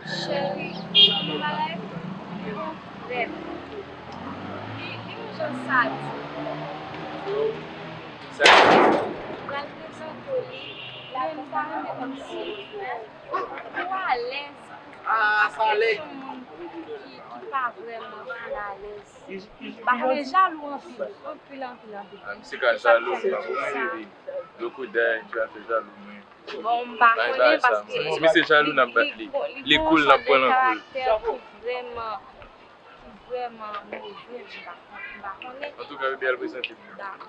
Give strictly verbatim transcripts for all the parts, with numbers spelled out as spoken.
Cheri, yon bagay ki bon vrèman. Li, li yon jan sadik. Sa ki di? Pral prezante w li, la, m ta renmen kòmsi ou alèz. Ah, sa alèz. Yon moun ki, ki pa vrèman fin alèz. M pa konnen, jalou anpil, anpil, anpil, anpil. Ah, misye ka jalou, m pa konnen. Loko dèyè, misye ka fè jalou, men. Bon, m pa konnen paske si misye jalou, n ap bat li. Li cool, n ap pran l an cool. Karaktè ki vrèman, ki vrèman move, m pa, m pa konnen. Antouka, bebe, al prezante m. Dakò.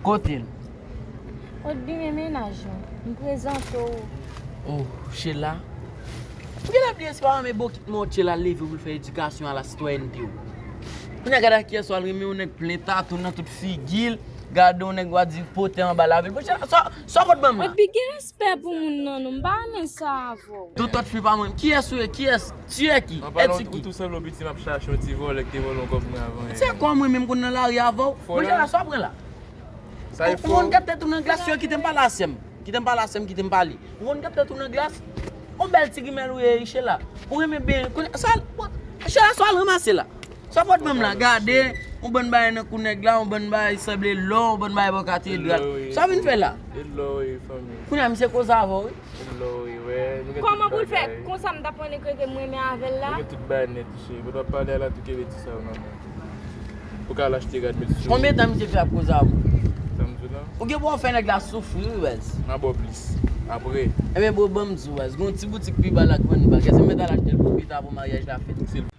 Kote l? Odby, men mennaj ou. M prezante w. Oh, Sheila. Ou genlè bliye se pa menm bokit mwen Sheila leve pou l fè edikasyon a la sitwayènte w. Kounye a gade a kiyès w al renmen yon nèg plen tatou nan tout figi l. Gade yon nèg w a di pote anba lavil. Bon, Sheila, sa, sa w pot ban m la? Odby, gen respè pou moun nan non. M pa renmen sa avè w. Tout tòt fi pa mwen. Kiyès ou ye? Kiyès? Tu es qui? Es-tu qui? Ou tou sanble yon piti m ap chache yon ti vòlè ki te vòlè yon kòb mwen avan yè. Se kwa mwen menm konn nan lari avè w? Bon, Sheila, sa w pran la? Sa e fo. Ou konn gade tèt ou nan glas, yo kite m pale a sè m. Kite m pale a sè m, kite m pale. Ou konn gade tèt ou nan glas? Yon bèl ti gimèl ou ye, Sheila. Ou renmen ben, kounye sa, Sheila, sa w al ranmase la? Sa w pot ban m la? Gade, yon bann bagay nan kou nèg la, yon bann bagay sanble lò, yon bann bagay bò katedral. Sa w vin fè la? E lò wi, fanmi. Kounye a, misye koze avè w wi. Kòman pou l fè konsa m t ap konnen ke m renmen avè l la? Ou gen tout bagay nèt, cheri. Ou t ap pale a la tou kenbe ti sa yo nan men. Ou ka al achte rad met sou. Konbyen tan misye fè ap koze avè w? Sa m di w la? Ou gen pou w fè nèg la soufri wi, baz. M a ba w plis. Apre. Ebyen bro, ban m di w, baz. Gon ti boutik pi ba la k vann bag. Èske m mèt al achte l pou pita pou maryaj la fèt?